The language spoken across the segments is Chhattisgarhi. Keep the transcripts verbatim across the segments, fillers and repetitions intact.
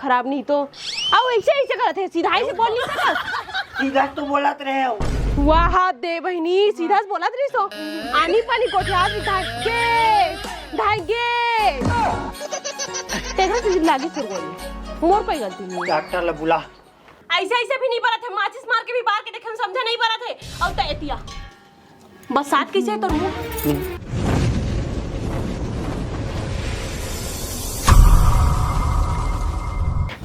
खराब नहीं तो। अउ ऐसे, ऐसे करत हे, सीधा ही से बोल नहीं सकत। सीधा तो बोलत रहे हो। वाह दे बहिनी, सीधा से बोलत रहिस हो। आनी पानी गोठियात रही, धागे, धागे। तेरा से लागी सुरगोली। मोर कोई गलती नहीं। डॉक्टर ला बुला। ऐसे, ऐसे भी नहीं बरत हे, माचिस मार के भी बार के देखे में समझे नहीं बरत हे। अउ तो एतिया। बस साथ कैसे है तोर मुंह?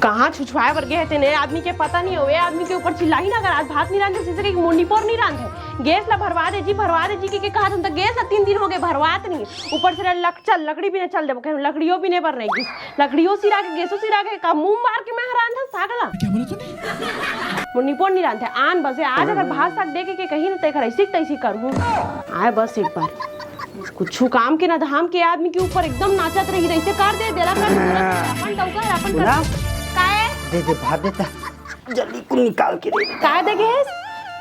कहाँ छुछुआए बर गे हे तेने? आदमी के पता नहीं होवे, आदमी के ऊपर चिल्लाही ना, अगर आज भात नहीं रांधे, जैसे कि मुंडी पोर नहीं रांधे, गैस ला भरवा दे जी, भरवा दे जी, के, के कहा तुम तो गैस ला तीन दिन हो गए, भरवात नहीं, ऊपर से लक-, चल, लकड़ी भी नहीं चल देबो, कहीं लकड़ियों भी नहीं बर नहीं गैस, लकड़ियों सिरा के, गैसों सिरा के, का मुंह मार के मैं रांधे साग ला? क्या बोला तूने? मुंडी पोर नहीं रांधे, आन बसे, आज अगर भात साग दे के, के कहीं न तेकर ऐसी तैसी करूँ। आए बस एक बार। कुछु काम के ना धाम के आदमी के ऊपर एकदम नाचत रही, रहिथे कर दे, देला कर दे, अपन डौका है, अपन कर। काहे? दे दे, भात देता। जल्दी को निकाल के दे। काहे दे गए?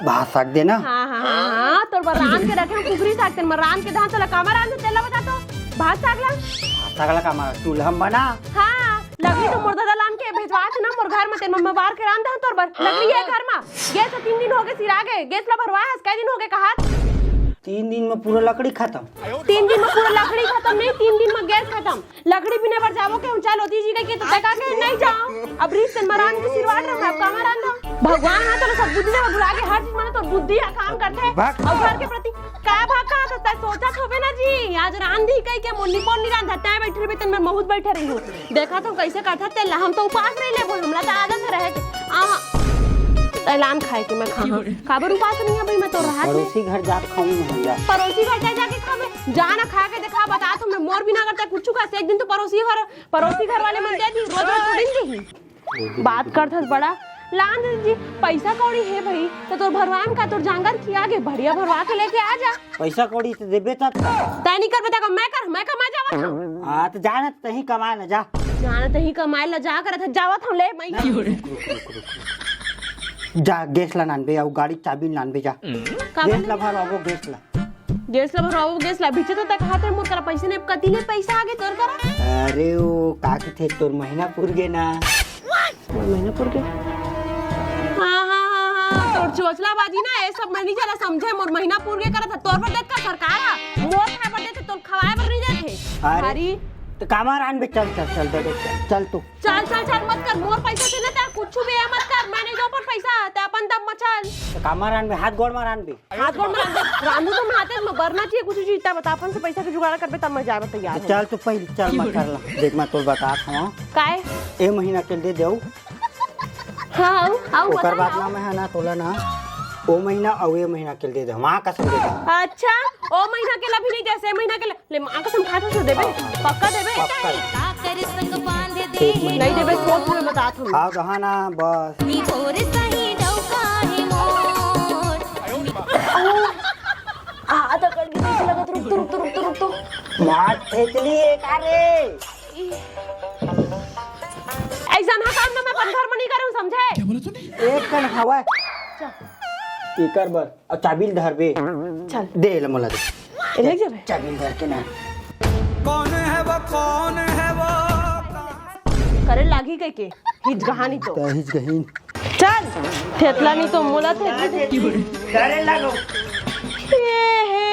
भात साग देना। हाँ, हाँ, हाँ, हाँ, तोर बर रांध के रखे हूँ, कुकरी साग तेन बर रांध के धान तोला कामा रांध तेला बता तो। भात साग ला। भात साग ला कामा चूल्हा में बना। हाँ, लकड़ी तो मोर ददा लान के भेजवात ना मोर घर में, तेन में बार के रांध दहन तोर बर। लकड़ी है घर में। गैस तीन दिन हो गए सिरा गए, गैस ला भरवाए हस, कै दिन हो गए कहात? तीन दिन में पूरा लकड़ी खत्म। तीन दिन में पूरा लकड़ी खत्म नहीं, तीन दिन में गैस खत्म। लकड़ी बिना बर जाबो के हम चल होती जी के तो तका के नहीं जाओ। अब रीस से मरान के सिरवाट रहा, अब कामा रांधा। भगवान हा तो सब बुद्धि दे बुला के हर चीज में तो बुद्धि आ काम करते हैं। भाग। और घर के प्रति का भाग का तो तै सोचत होबे ना जी, आज रांधी कह के मुन्नी पोर नहीं रांधा, तै बैठे रहे तन मैं बहुत बैठे रही हूँ। देखा तो कैसे करता तेल, हम तो उपास रही लेबो, हमला तो आदत रहे के। आ, ऐलान खाए के मैं खाऊं। काबर उपास नहीं है भाई, मैं तो राहत में। पड़ोसी घर जात खाऊं मैं जा। पड़ोसी घर जा जाके खावे, जा ना खा के देखा, बता तो मैं मोर बिना करता कुछ का से एक दिन तो पड़ोसी घर, पड़ोसी घर वाले मन दे दी, रोज रोज थोड़ी नहीं। बात करत हस बड़ा। लान दे जी, पैसा कौड़ी है भाई, तो तोर भरवान का तोर जांगर की आगे बढ़िया भरवा के लेके आ जा। पैसा कौड़ी तो देबे तब। तै नहीं करबे तब मैं कर, मैं कमा जावत हूँ। हाँ, तो जाना तो तही कमाए ला जा। जाना तही कमाए ला जा करत है, जावत हूँ ले मैं। नहीं, रुक, रुक, रुक, रुक। जा, गैस ला नानबे, अउ गाड़ी चाबी नानबे जा। का गैस बोले? ला भरवाबो, गैस ला। गैस ला भरवाबो, गैस ला। बीचे तो तक हाथ में मोर करा पैसे नहीं, कति ले पैसा आगे तोर करा? अरे, वो का कथे, तोर महीना पुर गे ना। मोर महीना पुर गे। हाँ, हाँ, हाँ, हाँ, तोर चोचला बाजी ना, ये सब मैं नहीं चला समझे। मोर महीना पुर गे करत है, तोर बर देत का सरकार है? मोर खाए बर देत है, तोर खवाए बर नहीं देत है। अरे, भारी। तो कामा रांध बे, चल, चल, चल, दे दे, चल, चल तू। चल, चल, चल, मत कर, मोर पैसा से ना, तेरा कुछ भी है, मत कर, मैं नहीं दो पर पैसा, ते अपन दम मचल। तो कामा रांध बे, हाथ गोड़ मार रांध बे। हाथ गोड़ में रांधू तो मैं हाथे में बरना चाहिए, कुछ चीज इतना बता, अपन से पैसा के जुगाड़ करबे तब मैं जाए तैयार तो हूँ। चल तू पहले चल, मैं कर ला। देख मैं तोर बतात हूँ। काय? ए महीना के दे देऊ। हाँ, आऊ, आऊ, ओकर बता, बाद आऊ। ना मैं है ना तोला ना ओ महीना अउ ए महीना के दे दे, माँ कसम दे दे। अच्छा, ओ महीना के ला भी नहीं दे, से महीना के ला ले, माँ कसम खा तो देबे, पक्का देबे। पक्का। का करे संग बांध दे एक महीना। नहीं देबे, सोच में बतात हूँ। हाँ, कहा ना बस। नी तोरे सही डौका है मोर। आ, आ, तो कट के कैसे लगत, रुक तो, रुक तो, रुक तो, रुक तो। मार फेंकली एक, अरे। ऐसा ना काम ना मैं अपन घर में नहीं करूँ, समझे? क्या बोला तूने? एक कन हवा। चल। एकर बर, अब चाबी ल धरबे। चल। दे ले मोला दे। ए, ले जाबे। चाबी ल धर के ना। कौन है वो, कौन है वो? करे लागी कह के, हिच गहानी तो। तो हिच गहीन। चल, थेतला नहीं तो मोला थेतली। करे लागो। ए हे।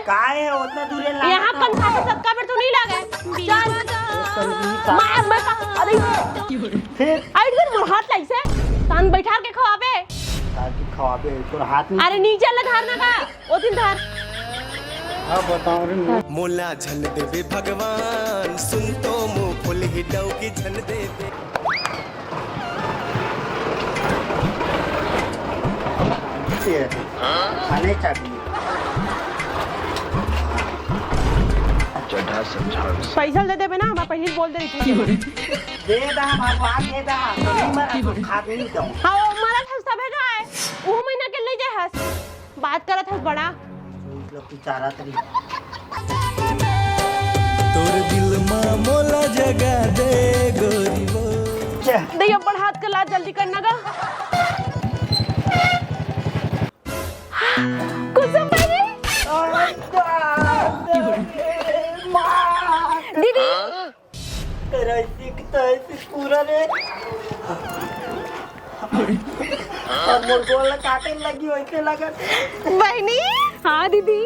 काय है, उतना दूर है, लाग यहाँ तो। कन खाते सबका बेर तो नहीं लागे। चल। मार, मार, अरे। फिर? आई दिन मोर हाथ लाइसे। तान बैठार के खवाबे। ताकि खवाबे, तोर हाथ में। अरे नीचे ले धार ना का, ओ दिन धार। अब बताओ रे। मोला झन देबे भगवान, सुन तो मुंह फुल ही डौकी झन देबे। ये, खाने चाबी। चड्ढा समझा। पैसा दे देबे ना, मैं पहले ही बोल दे रही थी। दे दा, भगवान दे दा, नहीं मरा तो खा भी नहीं दऊं। हाँ, वो मरा था, सब है जो है। वो महीना के ले जाए हस। बात करत हस बड़ा। मतलब कि चारा तरी। तोर दिल मा मोला जगा दे गोरी वो। चा। दे, ये बड़ हाथ के लात जल्दी करना गा। कुसुम भाई। अरे, माँ। दीदी। तेरा सिख तो ऐसे पूरा रे। मोर गोड़ ला काटे लगी, वैसे लगत। बहिनी। हाँ दीदी।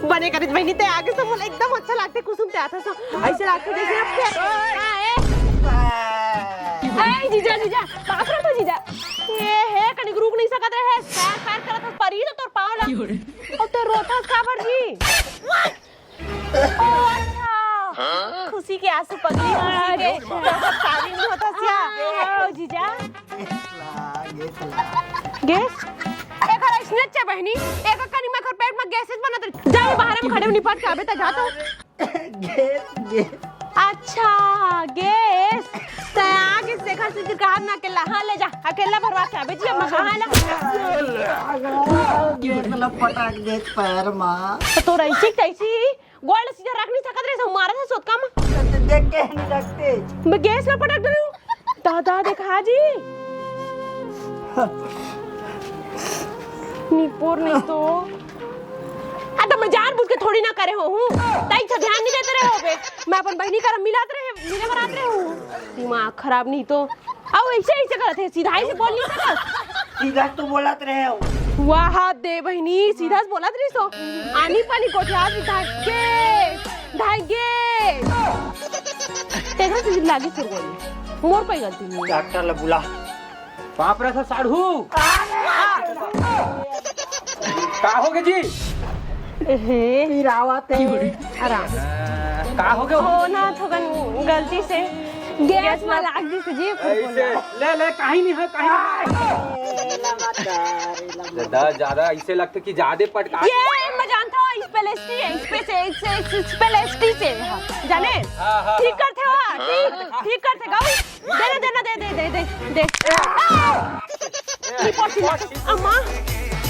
बने करिस बहिनी, ते आगे से मोला एकदम अच्छा लागथे। कुसुम ते आथे सो ऐसे लागथे जैसे अब क्या? ए, ए, जीजा, जीजा, का करत हो जीजा? ए हे, कनिक रुक नहीं सकत रहे, पैर, पैर करत हस, परी तो तोर पाँव ला। अउ ते रोथस काबर जी? ओ, अच्छा। खुशी के आंसू पगली, खुशी के। अच्छा। तो सब शादी नहीं होता क्या? हाँ, जीजा। गैस? एकर ऐसने चे बहिनी, एक कनी में एकर पेट में गैसेज बनत रही। जा, मैं बाहर में खड़े निपट के आबे, त जा तो। Gas, gas. अच्छा, गैस। त आगे से घर से कहा ना अकेला। हाँ, ले जा, अकेला भरवा के आबे जी, हम कहाँ ला? गैस ला पटक दे पैर मा। तो तोर ऐसी तैसी गोड़ सीधा रख नहीं सकत रहे, मारा था सोतका में। तो देख के नहीं रखते। मैं गैस ला पटक डरू। दादा देखा जी। निपोर नहीं तो। आ तो मैं जानबूझ के थोड़ी ना करे हो हूँ। ताई से ध्यान नहीं देते रहे हो बे। मैं अपन बहिनी करा मिलात रहे, मिले बरात रहे हो। दिमाग खराब नहीं तो। अउ ऐसे, ऐसे करत हे, सीधा ऐसे बोल नहीं सकत। सीधा तो बोलत रहे हो। वाह दे बहिनी, सीधा से बोलत रही सो। आनी पानी गोठियात रही, धागे, धागे। तेरा से लागी सुरगोली। मोर कोई गलती नहीं। डॉक्टर ला बुला। बाप रे, सब साढ़ू। का होगे जी? हे। पिरावत हे। आराम। का होगे? हो ना, थोकन गलती से गैस में लाग दिस जी। ऐसे। ले, ले, कहीं नहीं है, कहीं नहीं है। ज्यादा, ज्यादा ऐसे लगते कि ज्यादा पटका। ये मैं जानता हूँ, स्पेलिस्टी है, स्पे-, से, से, से, स्पेलिस्टी से है, जाने? हाँ, हाँ, ठीक हाँ। करते हो, ठीक, ठीक करते गाओ। दे, दे, दे ना, दे, दे, दे, दे, दे। नहीं पहुंची ना। अम्मा,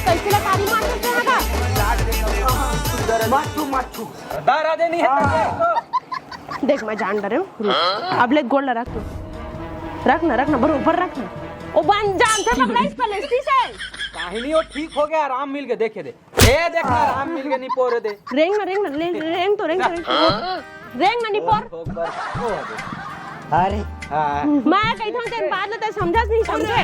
कैसे लतारी मार सकते हैं का? मत छू, मत छू। दारा दे नहीं है। देख, मैं जान डरे हूँ, रुक। अब ले गोड़ ला रख तू। रख ना, रख ना, बरोबर रख ना। ओ बन जान से पकड़ा इस पलेस्ती से। काहे नहीं, वो ठीक हो गया, आराम मिल गया, देखे दे। ए, देख ना, आराम मिल गया, निपोर दे। रेंग ना, रेंग ना, ले, रेंग तो, रेंग तो, रेंग तो। रेंग ना, निपोर। ठोक बर। अरे। हाँ। मैं कही था, तेरे बात ना, तेरे समझा नहीं, समझे?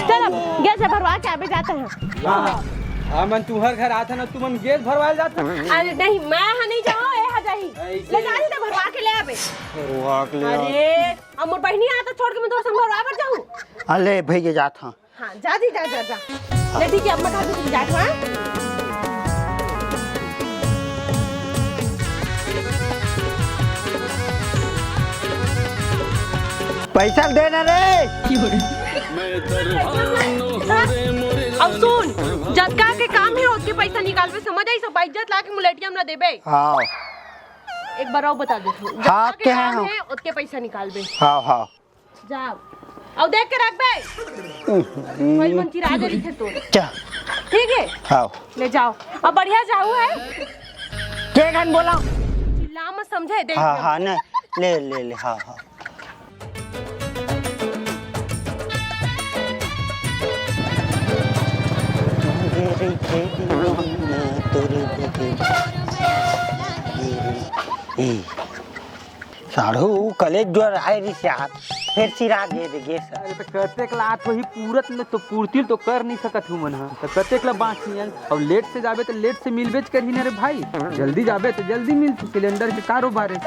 चल, अब गैस भरवा के आबे जाते हैं। हाँ। हाँ, मन तुम्हार घर आता ना, तुमन गैस भरवाए जाता। अरे नहीं, मैं यहाँ नहीं जाऊँ, ये आ जाही। ऐसे। ले जा, ले भरवा के ले आबे। भरवा के ले आ। अरे, अब मोर बहिनी आता छोड़ के मैं तोर संग भरवा बर जाऊँ। अले भैया जात हाँ। हाँ, जा दी, जा, जा, जा। ले ठीक है, अब मैं खा दूँ, जा, हाँ? पैसा दे ना रे। अब सुन, जतका के काम हे, ओतके पैसा निकालबे, समझ आइस? सब इज्जत लाके मुलेटिया में ना देबे। हाँ। एक बार अउ बता देथंव, हाँ, जतका के काम हे, ओतके पैसा निकालबे। हाँ, हाँ। जाओ। अउ देख के रखबे। हम्म। कोई मन चिरा दे रहिथे तोर। क्या? ठीक है? हाँ। ले जाओ। अब बढ़िया जाहू है। के घन बोला? चिल्ला मत समझे, देख हाँ, ले। हाँ, ना। ले, ले, ले, हाँ, हाँ। ए, साढ़ू, उ कलेज जोर आए रिस यार, फेर सिरा गे रे गैस। अरे, त कतेक लात होही, पूरत न तो पूर्ति ल तो कर नहीं सकत हूँ मन ह, त कतेक ला बाँचियन। अब लेट से जाबे, त लेट से मिलबेच करही न रे भाई। जल्दी जाबे, त जल्दी मिलही, सिलेंडर के कारोबार हे।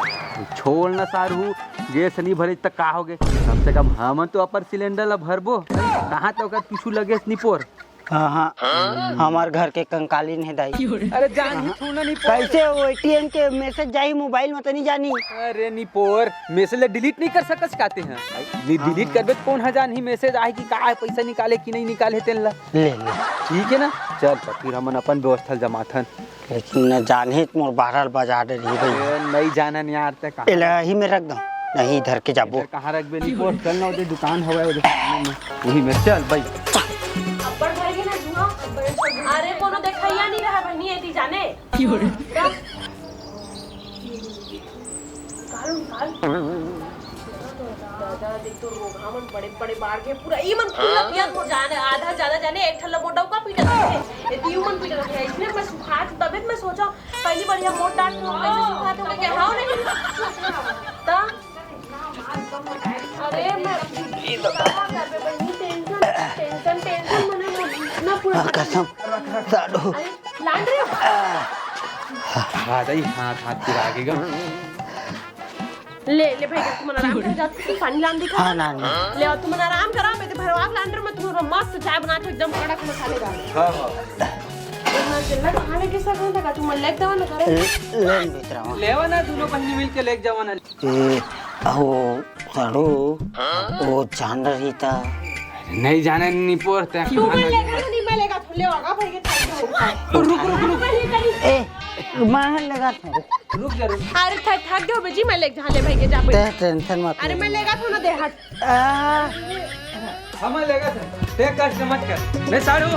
छोड़ न साढ़ू, गैस नहीं भरे, त का होगे? कम से कम हमन तो अपन सिलेंडर ला भरबो, कहाँ त ओकर पीछू लगेस निपोर। हाँ, हाँ। हमार घर के कंकालीन हे दाई। अरे जान ही छूना नहीं पोर। कैसे वो एटीएम के मैसेज जाही मोबाइल में तो नहीं जानी? अरे निपोर, मैसेज ला डिलीट नहीं कर सकस काते हैं? ये डिलीट करबे तो कौन हा जान ही मैसेज आही कि का पैसा निकाले कि नहीं निकाले तेन ला? ले, ले। ठीक है ना, चल तो फिर हमन अपन व्यवस्था जमाथन। लेकिन न जानही त मोर बारह बजा डरही भैया। ए, नहीं जानन यार, ते कहाँ? एला ही में रख दो, नहीं इधर के जाबो। इधर कहाँ रखबे? नहीं, वो चल ना, उधर दुकान हवे, उधर सामने में, वही में चल भाई। अब्बड़ भर के ना जुआ, अरे कोनो देखैया नहीं रहा बहनी, एती जाने। क्यों रे? निकाल, निकाल। दादा, देख तो रोगहा मन बड़े-बड़े बाढ़ के पूरा ई मन खुला पिया मोर जाने, आधा ज्यादा जाने, एक ठन ला मोटा का पीटा रखे, ए तीन मन पीटा रखे, इसने मैं सुखा, तबे तो मैं सोचा, पहली बार यहाँ मोट डांट के कैसे सुखा तो मैं क्या, हाँ नहीं? ता? अरे मैं, टेंशन, टेंशन, टेंशन, टेंशन। कसम, साढ़ू। लान रे। हाँ, दाई, हाथ, हाथ पिरा के गम। ले, ले भाई, तुमन आराम कर, जा, तू पानी लान दिखा। हाँ, ना, ना। ले, अउ तुमन आराम करा, मैं तो भरवा के लान रे, मैं तुम्हारा मस्त चाय बना के एकदम कड़क मसालेदार। हाँ, हाँ। मैं चिल्ला खाने के साथ नहीं लगा, तुमन लेके देवा ना करे। ले, ले, बेच रहा हूँ। लेवा ना, दोनों बहिनी मिल के लेके जावा ना। ए, अहो, साढ़ू, वो जान रही था। नहीं जाने, निपोर ते। तू मैं लेगा ना, नहीं मैं लेगा, तू ले आगा भाई के थक गया होगा। रुक, रुक, रुक। मैं लेगा नहीं। ए, मैं लेगा था। रुक जा, रुक। अरे थक, थक गया हो बेजी, मैं लेके जहाँ ले भाई के जा भाई। ते tension मत अरे ले। मैं लेगा था ना, दे हट। आ, हम लेगा था। ते कष्ट मत कर। मैं साढ़ू।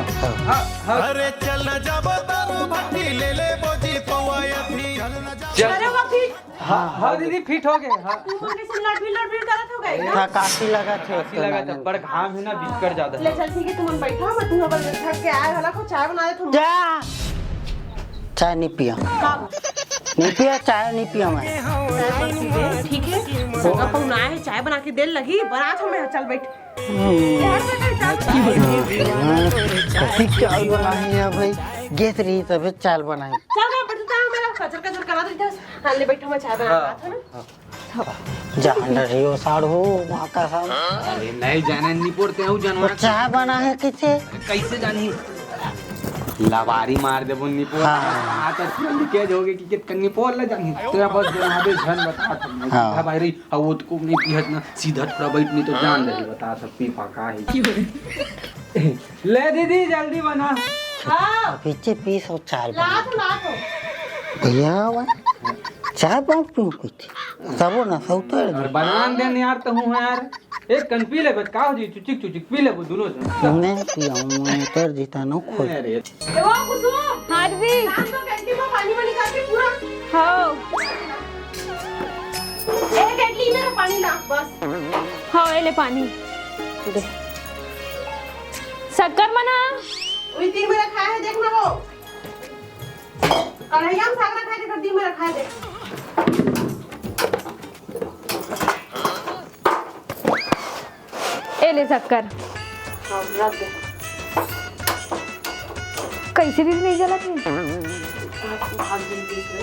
हाँ, हाँ। अरे चल ना जाबो दारू भट्टी ले ले बोजी पौआ या फिर चल ना जा चल। अरे वो फिर हाँ, हाँ दीदी, फिट हो गए। हाँ। तू मन कैसे लड़बिड़ लड़बिड़ करत हो गए ना? हाँ, काफी लगा थे काफी लगा था, पर घाम है ना, बिस्कट ज्यादा ले है। चल ठीक है, तुम मन बैठो, मैं तुम्हें बस थक के आए हला को चाय बना दे तुम। जा। चाय नहीं पिया। का? नहीं पिया, चाय नहीं पिया मैं। चाय मत पीबे, ठीक है? संगा पहुना है, चाय बना के दे लगी, बना तो मैं, चल बैठ। हम्म। यार, मैं बैठ जा। हाँ, कथी चाय बनाई है भाई? गैस रही तबे चाय बनाई। चल ना, बैठ जा, मेरा कचर कचर करा देता है। हाँ, ले बैठो, मैं चाय बना हाँ। रहा था ना। जान रही हो साढ़ू, माँ कसम। अरे नहीं जाने, नहीं पड़ते हैं वो जानवर। चाय बना है किसे? कैसे जानी? लबारी मार देबो निपोर। हाँ। हाँ, तो तुरंत कह जाओगे कि कित निपोर ले जानी। तेरा बस जनाबे झन बता तुमने। हाँ। हाँ भाई रे, अब वो तो को नहीं पिहत ना, सीधा थोड़ा बैठ नहीं तो जान दे, बता सब पी पा का है। ले दीदी, जल्दी बना। हाँ। पीछे पीस और चाल ला बना। तो, ला तो। भैया, वो चाय पाँच पीऊँ कुछ? सबो ना, सब उतर और दे। बनान दे यार, तो हूँ यार। एक कन पी ले बस, का हो जी, चुचिक चुचिक पी ले वो दोनों जन। नहीं पियाऊँ मैं, उतर देता ना खुद। अरे। ए, वो कुसुम। हाँ, दीदी। नाम तो कैंटीन में पानी वानी खा के पूरा। हाँ। ए, कैंटीन में पानी ला, बस। हाँ, ए ले पानी। दे। शक्कर मना। वही तीन में रखा है, देख ना वो। कढ़ैया में साग रखा है, देखो, तीन में रखा है, देख। ए ले शक्कर। हाँ, रख दे। कैसे भी नहीं जलत है? भाग, भाग जल्दी से।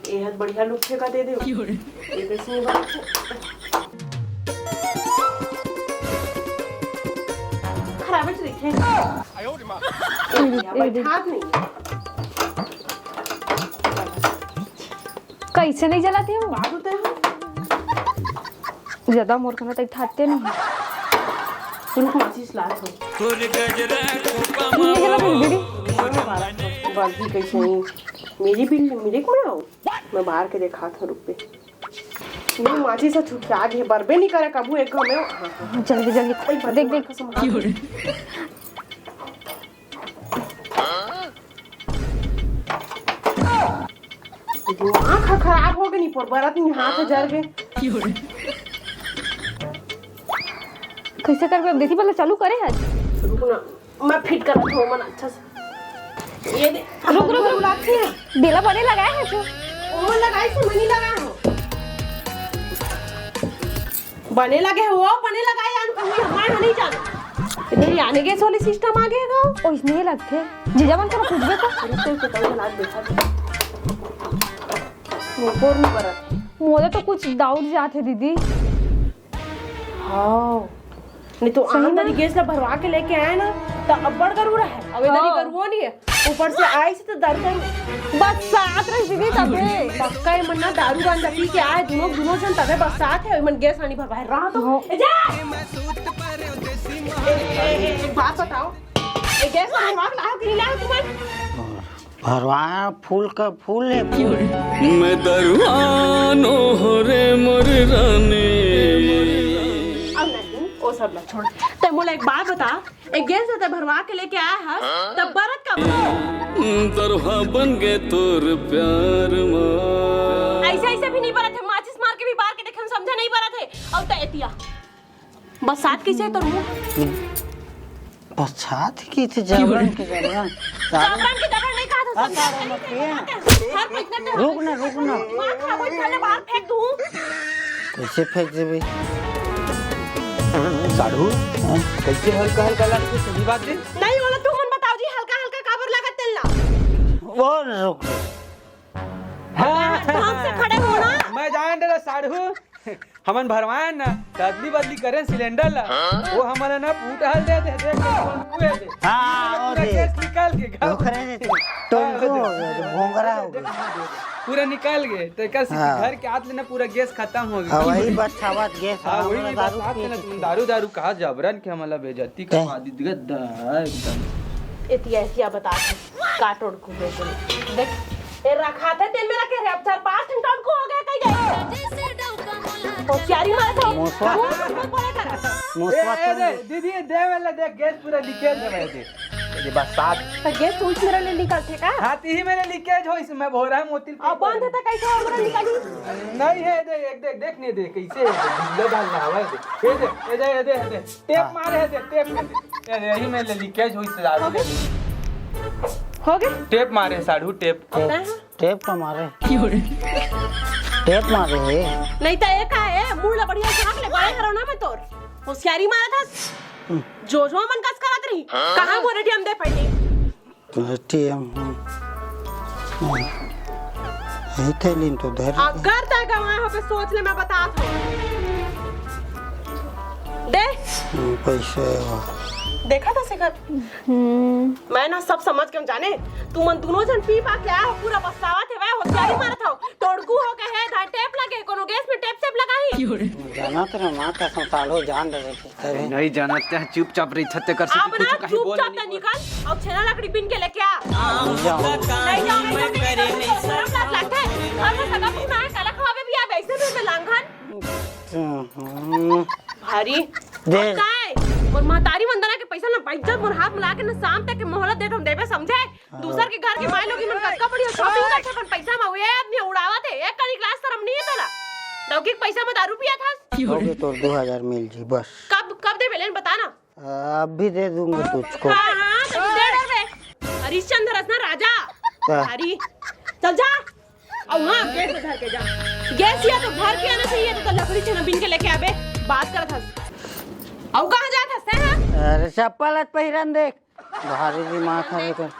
ए हर बढ़िया लुक फेंका दे दे। क्यों रे? ये कैसे नहीं बनत है? खराब है तो देखे। ए, ए, बैठात नहीं। कैसे नहीं जलाते हो? बात होता है। ज्यादा मोर कना तक ठाते नहीं। रुक, माचिस लात हो। नहीं जला मेरी बीड़ी। बाकी कैसे नहीं? मेरी बीड़ी, मेरे को ना हो। मैं बाहर के देखा था, रुक पे। ये माचिस से छुटका आगे बरबे नहीं करे कभू एक घमे। हाँ, हाँ। जल्दी, जल्दी। ओए, देख, देख। कसम। दिमाग ह खराब हो गए, नहीं पर बरत नहीं, हाथ जर गए। कैसे करबे अब? देखी पहले चालू करे है। रुक ना, मैं फिट करत हूँ मन अच्छा से। ये दे। रुक, रुक, रुक। बेला बने लगाए है तू। ओ लगाई से मनी लगा हो। बने लगे हो, बने लगाए यान कहीं हमार नहीं जाना। इधर याने गैस वाली सिस्टम आ गया गा। ओ, इसने ये लगते। जीजा मन करो पूछबे तो। अरे तो पता है, लाग देखा। मोर नहीं बरत। मोरे तो कुछ डाउट जात है दीदी। हाँ। नहीं तो सही आन में? तरी गैस ला भरवा के लेके आए ना, तो अब्बड़ गरुआ है। अब इधर ही हाँ। गरुआ नहीं है। ऊपर से आइस तो दर दर। बरसात रही दीदी तबे। पक्का ये मन ना दारू गांजा पी के आए, दोनों, दोनों जन तबे बरसात है, मन गैस आनी भरवाए रहा तो। हाँ। ए, जा! ए, ए, ए, एक बात बताओ, ये गैस आनी भरवा के लाओ कि नहीं लाओ तुम? भरवाया फूल का फूल है। मैं दरुआनो हो रे मोर रानी। अब नहीं, वो सब ना छोड़। ते मोला एक बात बता, एक गैस ते भरवा के लेके आया हस, तब बरत का बरत? दरहा बन गए तोर प्यार मा। ऐसे, ऐसे भी नहीं बरत है, माचिस मार के भी बार के देखे, हम समझा नहीं बरत है। अब तो एतिया। बरसात कैसे है तोर मुंह? बरसात की थी, जबरन के जबरन। जबरन के जबरन नहीं कहा था, हाँ, समझा सारे नहीं मत पिए। था। हर कोई इतना रुक ना, रुक ना। मार खा, कोई पहले बाहर फेंक दूं। कैसे फेंक देबे? साढ़ू, हाँ? कइसे हल्का हल्का लागथे, सही बात हे। नहीं, ओला तुमन बताव जी, हल्का हल्का काबर लागत तेला? वो रुक। हाँ। ढंग से खड़े हो ना। मैं जान डरेंव साढ़ू, हमन भरवाएन ना, त अदली बदली करेन सिलेंडर ला। वो हमन ला ना फूटल दे दे, देख, देख, टोंड़कू हे दे। हाँ, वो पूरा दे। गैस निकल के घर। ओकरे से टोंड़कू हो गया, जो भोंगरा हो गया। पूरा निकल गए, तो एकर से हाँ। घर के आत ले ना पूरा गैस खतम हो गया। हाँ, वही बरसात गैस, हाँ, वही हमला दारू बरसात पी है ना, के तुम दारू, दारू कहा जबरन के हमला बेइज्जती ते करवा दी, गद्दा, एकदम। एतिया, एतिया बता दे, का टोंड़कू हे तेला? देख, ए रखा थे तेल में रखे रे, अब चार पांच ठन टोंड़कू हो गए, कहीं जाए। होशियारी मार दो। मुसवा। मुंह में बोले कर। मुसवा ए, ए, तो दे, दीदी, दे वाला देख, गैस पूरा लीकेज हे भाई, दे। ये बरसात। तो गैस स्विच मेरे लिए निकल थे का? हाँ, ती ही मेरे लीकेज हो, इसमें भोरा मोती अब बंद हे तो कैसे हमरा निकाली? नहीं हे, देख, एक देख, देख, नहीं देख, कैसे हे, बिजली डाल रहा है, देख। ये देख, ये देख, ये देख, ये देख। टेप हाँ। मारे हे, देख, टेप। ये देख, यही मेरे लीकेज हो, इससे ज्यादा। हो गए? हो गए? टेप मारे, साढ़ू, टेप। टेप। हाँ। टेप तो मारे। टेप मारे हे। नहीं तो एक आए, मुंह ला बढ़िया झांक ले, बड़े हरौना में तोर। होशियारी मारत हस। हम्म। जो जो मन कस करत रही। कहाँ मोर एटीएम दे पड़ी? तो एटीएम, हम्म। हम्म। यही थैली तो धर। अगर तय गवाए हो तो सोच ले, मैं बतात हूँ। दे। हम्म, पैसे हो। देखा था शिखर? हम्म। मैं ना सब समझ के जाने, तुमन दोनों झन पी पा के आए हो, पूरा बस्सावत हे, होशियारी मारत हो, टोड़कू हो गए हे, धार टेप लगे, कोनो गैस में टेप सेप लगाही। जानत रहे, माँ कसम, सालो जान रहे थे, तबे। नहीं जानत, ते चुपचाप रही, थत्ते कर से अब कुछ ना कहीं बोल चुपचाप नहीं ते बोल। निकल, अब छेना लकड़ी बीन के लेके आ। नहीं जाऊँ। नहीं जाऊँ, नहीं जाऊँ, नहीं जाऊँ, शर्म लाज लगथे। और वो सगा पुना है, काला खवाबे भी आप ऐसे भी लांघन। हम्म। भारी। दे। अब काय? मोर महतारी वंदना के पैसा ना बच जात, मोर हाथ में लाके ना शाम तक के मोहलत देत हम देबे, समझे? हाँ। दूसर के घर के माई लोग मन कतका बढ़िया shopping करथे अपन पैसा में, ये आदमी उड़ावत हे, एक कनी लाज शरम नहीं हे तोला? डौकी के पैसा में दारू पियत हस? हो गए तोर दो हजार मिल जी बस। कब, कब देबे लेन बता ना। अभी दे दूंगा तुझको। हाँ, हाँ, तो दे देबे। हरिश्चंद्र हस ना राजा। हाँ। अरे, चल जा। अब हाँ, गैस में धर के जा। गैस या तो भर के आना चाहिए, तो, तो लकड़ी छेना बीन के लेके आबे। बात करत हस। अउ कहाँ जात हस, हैं? अरे, चप्पल हत पहिरन देख। भारी दिमाग हवे तोर।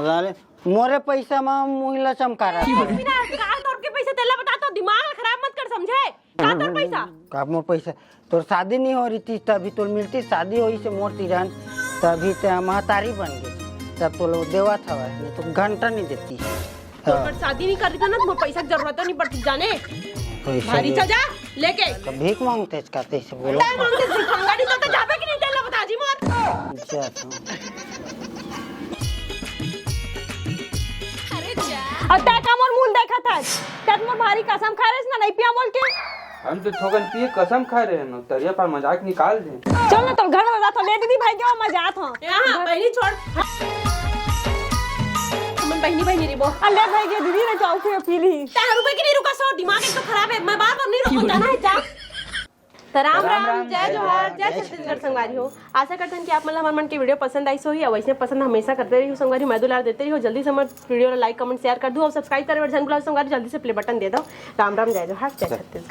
अरे, मोरे पैसा मा मुही ला चमका रहा है। बिना कार तोड़ के पैसा तेला बता तो दिमाग खराब मत कर, समझे? का तोर पैसा? का मोर पैसा? तोर शादी नहीं हो रही थी, तभी तोर मिलती, शादी होइसे मोर तिरन, तभी ते महतारी बन गई, तब तो लोग देवा था, नहीं तो घंटा नहीं देती। तोर हाँ। पर शादी नहीं कर रही था ना, तो मोर पैसा की जरूरत नहीं पड़ती, जाने? पैसा भारी नहीं। चल जा, लेके। तो भीख मांगते इसका, तो इसे बोलो। तय मांगते से खाऊंगा नहीं तो, तो जाबे कि नहीं, तेला बता जी मोर। जा तू। अउ तय का मोर मुंह देखत हस? तय मोर भारी कसम खा रहे ना, नहीं पिया बोल के। हम तो थोकन पिए कसम खा रहे हैं, तरिया पर मजाक निकाल दे। चल ना, तोर घर में जात हो, ले दीदी भाई, जाओ, मैं जात हूँ। यहाँ, बहनी छोड़। तुमन बहनी, बहनी रे बो। अ, ले भाई, ये दीदी ने चाव के पी ली। तय रुके कि नहीं रुका, सो दिमाग एक तो खराब है, मैं बार बार नहीं रुकूं, जाना है, जा। तो राम राम, जय जोहार, जय छत्तीसगढ़ संगवारी हो। आशा करथन कि आप मन ला हमर मन के video पसंद आइस होही, अउ वैसने पसंद हमेशा करते रहिहू संगवारी, मया दुलार देते रहिहू। जल्दी से हमर video ला like, comment, share कर दू, अउ subscribe करे बर झन भुलाहू संगवारी, जल्दी से play button दे दो। राम राम, जय जोहार, जय छत्तीसगढ़।